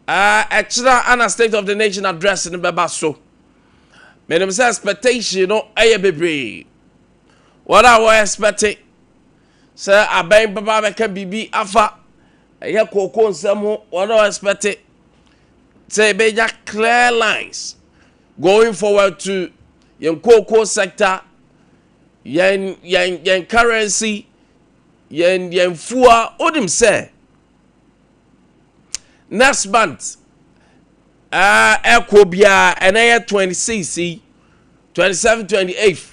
Ɛkyerɛ ana State of the Nation Address no bɛba so. Menim sɛ expectation no ɛyɛ bebree. Wɔn a wɔ expect sɛ abɛn bɛba bɛka biribi afa ɛyɛ kooko nsɛm ho, wɔn a wɔ expect sɛ ebɛnya clear lines going forward to yɛn kooko sector, yɛn currency, yɛn fuel. Onim sɛ next month ɛkɔ biara, ɛnɛ yɛ 26 yi, 27, 28,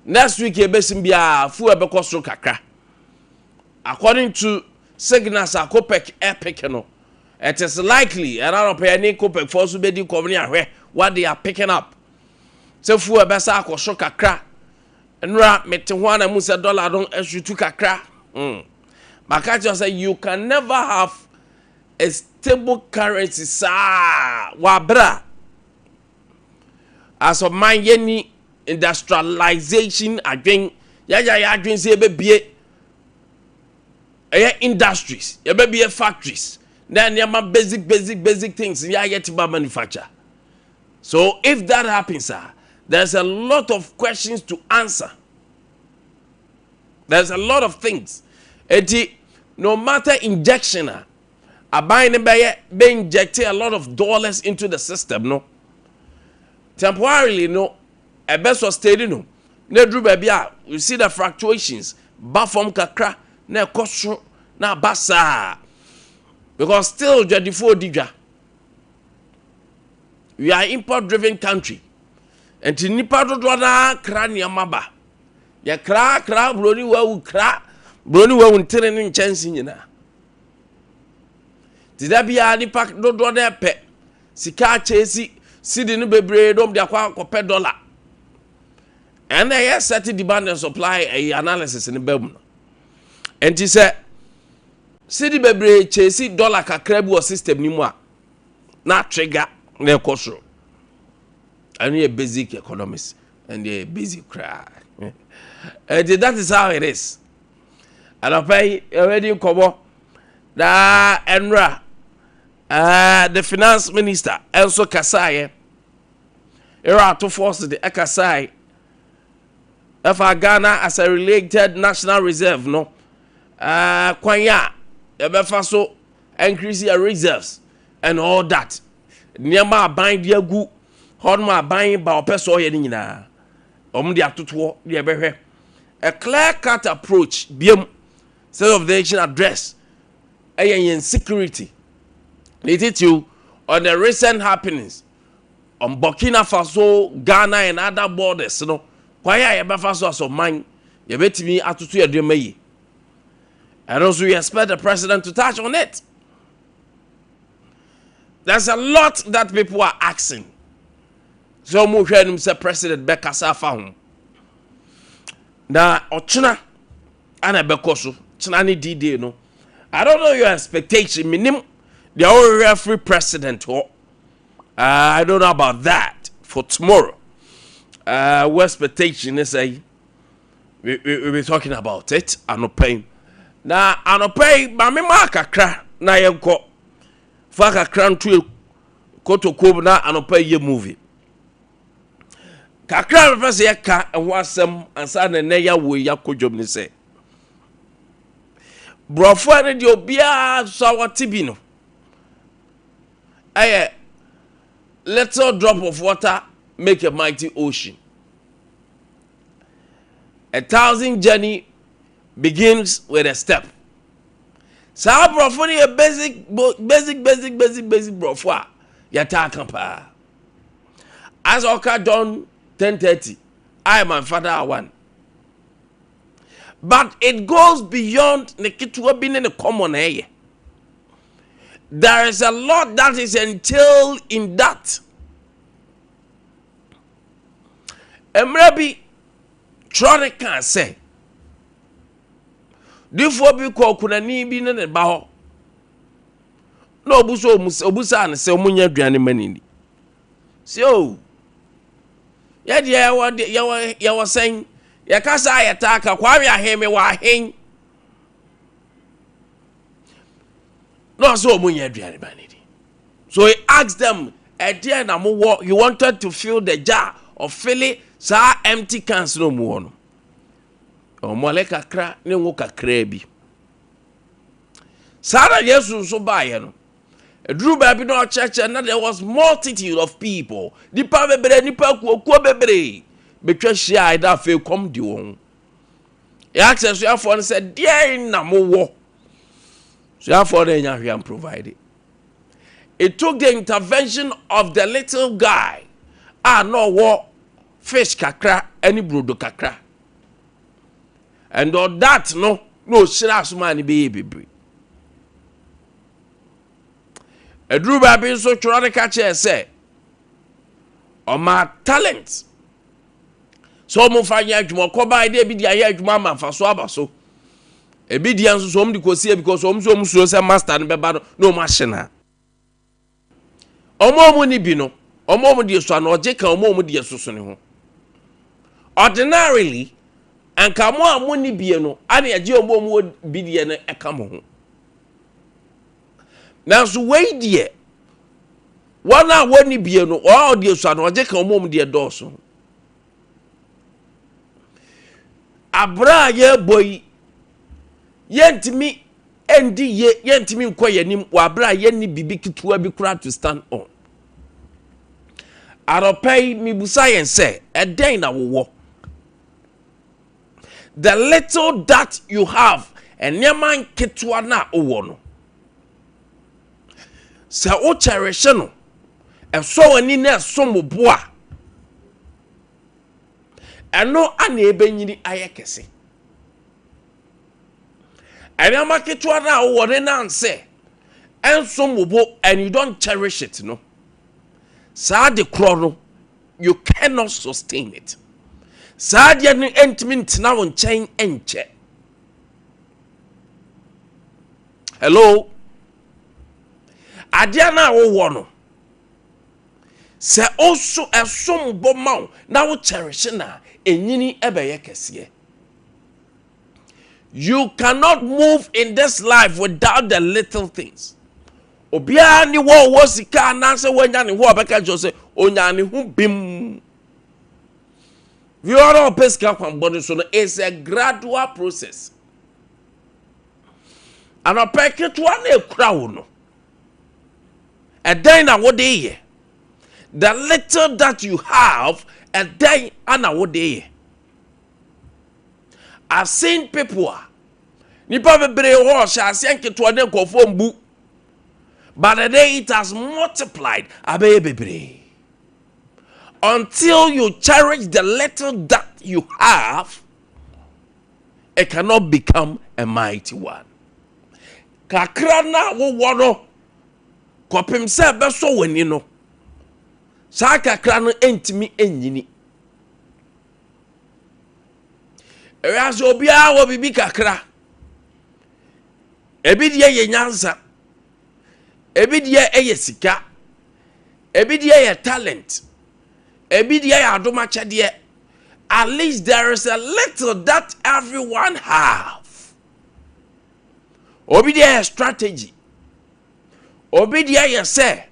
next week ebesim biara, fuel bɛkɔ soro kakra according to signals a COPEC ɛpick no. It is likely ɛna nɔpɛ ɛne COPEC fɔ so bɛdi nkɔmɔ ne ahwɛ what they are picking up sɛ fuel bɛsa akɔ soro kakra. Nnura mete ho ana mu sɛ dollar no ɛsutu kakra. Maka kyerɛ sɛ you can never have a stable currency saa wabra as ɔman yɛni industrialization adwen. Yɛagya yɛ adwen sɛ yɛbɛbie ɛyɛ industries, yɛbɛbie factories na nneɛma basic basic basic things yɛ ayɛ ti ba manufacture. So if that happens, ah, there's a lot of questions to answer, there's a lot of things. Eti no matter injection a aban ne bɛyɛ bɛ inject a lot of dollars into the system no, temporarily no ɛbɛ sustain no na eduru baabi a you see the fluctuations ba fam kakra na ɛkɔ soro na aba saa, because still dwadifoɔ di dwa. We are import driven country, nti nipa dodoɔ naa kra nneɛma ba. Yɛkra kra buroni wawu, kra buroni wawu ntene ne nkyɛnse nyinaa. Te da biara nipa dodoɔ no pɛ sika akyɛ si sidi no bebree dɔm de akɔ akɔpɛ dollar. Ɛnna ɛyɛ set demand and supply ɛyɛ analysis ne bɛɛ mu no. Nti sɛ sidi bebree kyɛ si dollar kakra bi wɔ system ni mu a, na trigger na ɛkɔ soro. Ɛno yɛ basic economics, ɛno yɛ basic koraa. Ɛnti that is how it is. Anɔpɛ yi ɛwɛdi nkɔmɔ na ɛnura the finance minister ɛnso kasaayɛ, ɛrɛ Ato Forson de ɛkasaayɛ ɛfa Ghana as a related national reserve no, kwan a yɛbɛfa so increase your reserves and all that. Nneɛma aban de agu hɔnom, aban ba ɔpɛ sɛ ɔyɛ no nyinaa, wɔn de atotoɔ de ɛbɛhwɛ a clear cut approach biem. State of the Nation Address ɛyɛ yɛn security ne titiw on the recent happenings on Burkina Faso, Ghana and other borders no, kwan a yɛbɛfa so asɔman yɛbɛtumi atoto yɛ nneɛma yie. And also we expect the president to touch on it. There's a lot that people are asking, so ɔmo hwɛ anim sɛ president bɛkasa afa ho. Na ɔkyena ana ɛbɛkɔ so, kyena ne D-Day no. I don't know your expectation. Minim deɛ ɔrehwɛ afiri president hɔ. I don't know about that for tomorrow. What expectation is a we be talking about it anɔpɛ yi. Na anɔpɛ yi, maame maa kakra na yɛnkɔ fa kakra nto kotokuo na anɔpɛ yi yɛ movie kakra a mepɛ sɛ yɛka ɛho asɛm ansa na ɛnɛ yɛawo yi akɔ dwom ne sɛ borɔfoɔ no deɛ, obiara so a wɔte bi no ɛyɛ "Little drop of water make a mighty ocean. A thousand journey begins with a step." Saa borɔfo no yɛ basic basic basic basic basic borɔfo a yɛtaa ka paa. As ɔka John 10:30, "I and my Father are one," but it goes beyond ne ketewa bi ne ne common ɛyɛ. There is a lot that is entailed in that. Mmerɛ bi twerɛ ne kaa sɛ difoɔ bi kɔ kunani bi ne ne ba hɔ na obusa obusa ne sɛ ɔmo nya aduane ma ne ni si o yɛdeɛ yɛwɔ yɛwɔ yɛwɔ sɛn yɛkasa a yɛtaa ka Kwame aheme wɔ ahen. Na ɔsɛ ɔmo nyɛ aduane ba ne di. So he asked them, "Ɛdeɛ na mo wɔ?" He wanted to fill the jar, ɔfill saa empty cans na ɔmo wɔ no. Ɔmɔle kakra ne ngo kakraa bi. Saa na Yesu nso baeɛ no, eduru baabi na ɔkyerɛkyerɛ na there was multitude of people, nipa bebree, nipa kuokuo bebree betwa hyia a ɛda. Afei kɔm di wɔn. Yɛakyerɛ suafoɔ no sɛ, "Deɛn na mowɔ?" Suafoɔ no anya hwee provide. It took the intervention of the little guy a na ɔwɔ fish kakra ne brodo kakra, and on that no na ɔhyira asoma a ne bɛyɛ bebree. Aduru baabi nso, twerɛ no ka kyerɛ sɛ ɔma talent sɛ ɔmo fa nyɛ adwuma. Ɔkɔbaa de ebi de ayɛ adwuma ama nfa so aba so, ebi deɛ nso so ɔmo de kɔsie, because ɔmo nso ɔmo suro sɛ master no bɛba no na ɔmo ahye na ɔmo a ɔmo ni bi no, ɔmo a ɔmo deɛ so ano ɔgye ka ɔmo a ɔmo deɛ soso ne ho. Ordinarily, anka mo a mo ni bie no ana yɛgye ɔmo a ɔmo wɔ bi deɛ no ɛka mo ho. Nanso wei deɛ, wɔn a wɔni bie no, wɔn a ɔdeɛ so ano ɔgye ka ɔmo a ɔmo deɛ dɔɔso. Abere a yɛrebɔ yi, yɛntumi ndi yie, yɛntumi nkɔ yɛn anim wɔ abere a yɛnni biribi ketewa bi koraa to stand on. Arɔpɛ yi, mibusa yɛn sɛ, ɛdɛn na wowɔ? The little that you have, nneɛma nketewa na wowɔ no, sɛ wokyɛrehye no, ɛsɔ w'ani na ɛsom wo bo a, ɛno ana ɛbɛnyini ayɛ kɛse. Nneɛma ketewa no a wowɔ ne nan sɛ ɛnsom wo bo and you don't cherish it no, saa de korɔ no, you cannot sustain it. Saa adeɛ no ntumi ntena wo nkyɛn nkyɛ. Hello, adeɛ no a wowɔ no, sɛ ɔso ɛsom bɔ ma wo na wo cherish na ɛnyini ɛbɛyɛ kɛseɛ. You cannot move in this life without the little things. Obiara ni wɔ wɔ sika anaasɛ wɔanya ne ho a ɔbɛka kyerɛ sɛ onya ne ho bim. Biara ɔpɛ sika kwanbɔ no so no, it's a gradual process. Anɔpɛ, ketewa na ekura wo no, ɛdɛn na wode yɛ? The little that you have, ɛdɛn ana wode yɛ? I've seen people a nipa bebree hɔ ɔhyɛ aseɛ nketewa ne nkɔfoɔ mbu, but the day it has multiplied, abɛyɛ bebree. Until you cherish the little that you have, it cannot become a mighty one. Kakra na wowɔ no, kɔpem sɛ ɛbɛsɔ w'ani no, saa kakra no ntumi nyini. Ewiase, obiara wɔ biribi kakra. Ebi deɛ yɛ nyansa, ebi deɛ yɛ sika, ebi deɛ yɛ talent, ebi deɛ yɛ adomakyɛdeɛ. At least there is a little that everyone have. Obi deɛ yɛ strategy, obi deɛ yɛ sɛ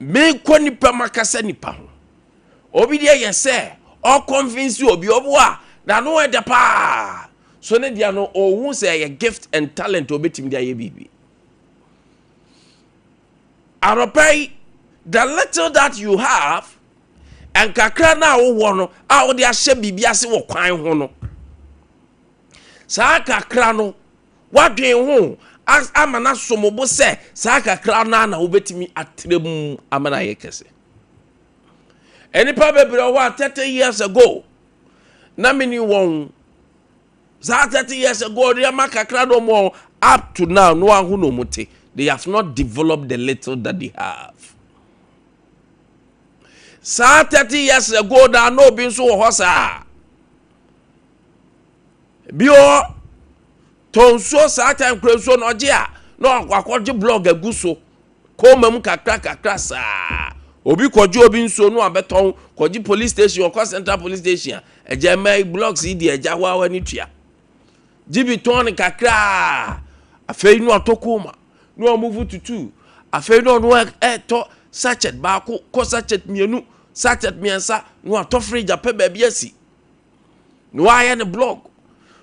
menkɔ nipa makasa nipa ho, obi deɛ yɛ sɛ ɔconvince obi. Obi a n'ano ɛdɛ paa so ne deɛ no, ɔhu sɛ ɛyɛ gift and talent a obetumi de ayɛ biribi. Arɔpɛ yi, the little that you have, nkakra no a wowɔ no a wode ahyɛ biribi ase wɔ kwan ho no, saa kakra no, wadwen ho ama no asom bo sɛ saa kakra no ana wobɛtumi atrɛ mu ama no ayɛ kɛse. Nnipa bebree wɔ hɔ a 30 years ago na mene wɔn. Saa 30 years ago nneɛma kakra no ɔmo up to now no aho na ɔmo te. They have not developed the little that they have. Saa 30 years ago na obi nso wɔ hɔ saa bi wɔ tɔ nsuo. Saa time kura nsuo na ɔgye a na wakɔgye block agu so kɔɔma mu kakra kakra. Saa obi kɔgye obi nsuo no abɛtɔn, kɔgye police station, ɔkɔ Central Police Station a ɛgya mmaa blocks yi di ɛgya hɔ a wani tua gye bi tɔn ne kakra. Afei no atɔ kɔɔma Na ɔmove to two. Afei na ɔno ɛtɔ sachet baako kɔ sachet mmienu, sachet mmiɛnsa, na watɔ fridge apɛ baabi asi na wayɛ ne blog.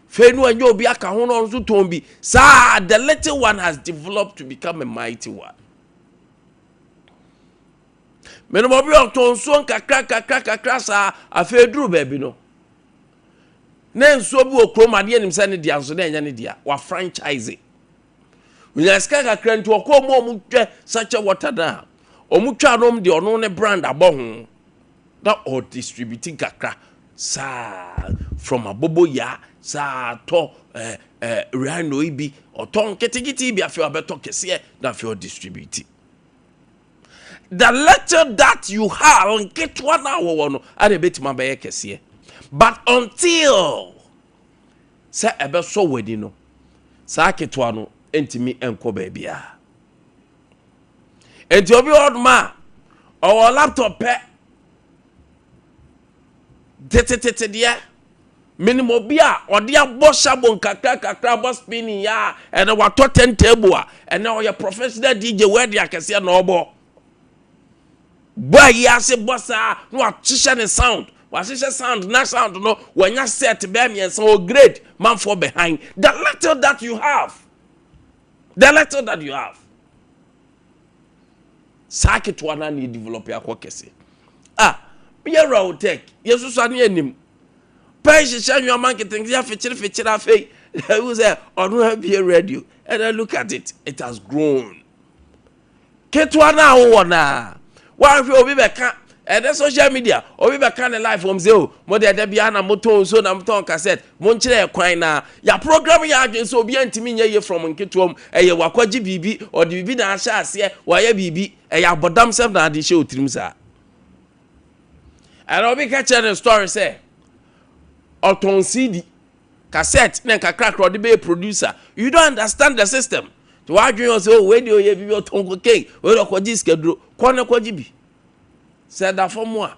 Afei na wanya obi aka ho na ɔno nso tɔn bi saa. The little one has developed to become a mighty one. Mɛnum obi ɔtɔn nsuo nkakra kakra kakra saa. Afei duru baabi no, na nsuo bi wɔ kurom adeɛ nim sɛ ne dea nso na ɛnyɛ ne dea. Wa franchise, onya sika kakra nti ɔkɔ ɔmo a ɔmo twɛ sachet water na ɔmo twa no deɛ, ɔno ne brand abɔ ho na ɔdistribute kakra saa from Aboboyaa saa tɔ ɛɛ ɛɛ rhino yi bi, ɔtɔ nketenkete bi. Afei ɔbɛtɔ kɛseɛ na afei ɔdistribute. The little that you have, nketewa na wɔwɔ no ana ebɛtumi abɛyɛ kɛseɛ, but until sɛ ɛbɛsɔ w'ani no, saa ketewa no ntumi nkɔ baabiara. Nti obi wɔ hɔnom a ɔwɔ laptop pɛ tetetete deɛ. Minim obi a ɔde abɔ sabo nkakra kakra, abɔ spinning ya a, ɛnɛ watɔ turntable a ɛnɛ ɔyɛ professional DJ. Wɛde akɛseɛ na ɔbɔ bɔ ayi ase bɔ saa na wahyehyɛ ne sound, wahyehyɛ sound na sound no wanya set bɛɛ mmiɛnsa wɔ grade manfoɔ behind. The little that you have, the little that you have, saa ketewa na ne develop akɔ kɛse. Ah, yɛ wura tech yɛsoso ne anim pɛn hyehyɛ nneɛma nketenkete afekyere fekyere. Afei ɛwu sɛ ɔno abie radio and then look at it, it has grown. Ketewa no a wowɔ naa wahwɛ obi bɛka ɛdɛ social media, obi bɛka ne life wɔm sɛ o mo de ɛdɛ bia na motɔn nsuo na motɔn cassette, mo nkyerɛ kwan na yà program yɛ adwene sɛ obi ntumi nyɛ yie from nketewa mu. Ɛyɛ wakɔgye biribi, ɔde biribi na ahyɛ aseɛ wayɛ biribi. Ɛyɛ abɔdam sɛm na ade hyɛ otirim saa. Ɛna obi ka kyerɛ ne story sɛ ɔtɔn CD, cassette ne nkakrakra ɔde bɛyɛ producer. You don't understand the system tí wàá dwen sɛ o wei de oyɛ bibi, ɔtɔn cocaine, wei de ɔkɔgye sikaduro kɔ ne kɔgye bi sɛ ɛda fam a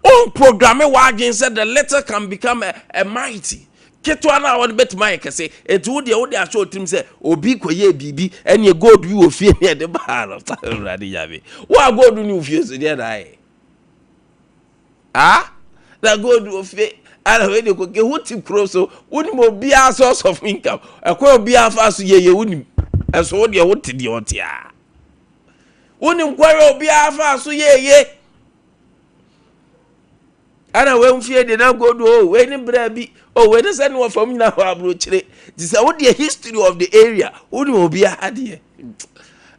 on programme w'adwen sɛ the little can become a mighty. Ketewa no a wɔde bɛtumi ayɛ kɛse. Etu wo deɛ, wode ahyɛ otirim sɛ obi kɔyɛ biribi ɛne gold bi wɔ fie ne ɛde baa no. Awurade Nyame, wo a gold ne wɔ fie so deɛ na ayɛ ah na gold wɔ fie ana wei de koke wo ti kuro so. Wonim obiara source of income, ɛkwan obiara fa so yɛyɛ wonim. Ɛso wo deɛ, wote deɛ ɔte a wonim kwan obiara fa so yɛyɛ. Ana wei fie de na gold o, wei ne brɛ bi o, wei ne sɛ ne wɔ fam nyinaa wɔ aburokyire te sɛ wodeɛ history of the area wonim obiara deɛ.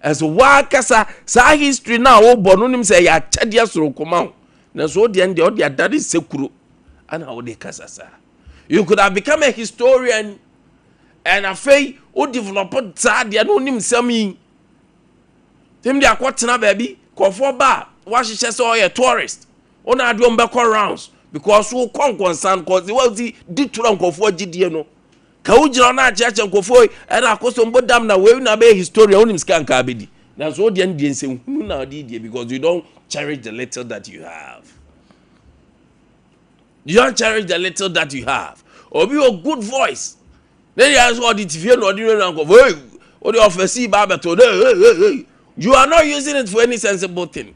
Ɛso wakasa saa history na wobɔ no nim sɛ ɛyɛ akyɛdeɛ soronko ma wo. Na so wodeɛ no deɛ, wode adane sekuro ana wode kasa saa. You could have become a historian and afei wo develop saa deɛ no, wonim nsɛm yi tim de akɔtena baabi kɔfoɔ ba a wahyehyɛ sɛ ɔyɛ tourist, wona adeɛ ɔm bɛkɔ rounds because wokɔ nkɔnsan kɔsi wasi di tura nkɔfoɔ gyidie no ka wogyina hɔ na akyerɛkyerɛ nkɔfoɔ yi ɛna Akosombo Dam na wei na bɛyɛ historian. Wonim sika nka bɛdi, nanso wodeɛ no deɛ, nsɛnhunu na wode die because you don't cherish the little that you have. You don't cherish the little that you have. Obi wɔ good voice ne deɛ nso ɔde ti fie na ɔde nwura nkɔfoɔ hey, ɔde ɔfɛ si ba abɛto hey, hey, hey, hey. You are not using it for any sensible thing.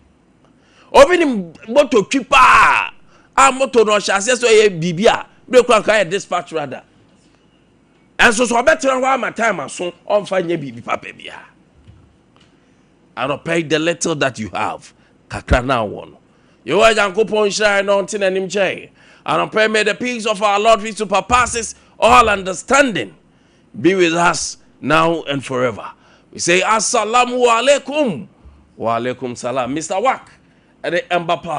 Obi ni moto twi paa a moto no ɔhyɛ aseɛ sɛ ɔyɛ biribi a bere kura nka yɛ dispatch rather. Ɛnso so ɔbɛtena hɔ ama time aso, ɔnfa nyɛ biribi papa biara. Anɔpɛ, the little that you have, kakra na awɔ no, Yehowa Nyankopɔn nhyira na ɔnte n'anim kyɛn. Anɔpɛ, may the peace of our Lord which surpasses all understanding be with us now and forever. We say assalamu alaikum wa alaikum salam. Mr Wak ɛde ɛmba paa.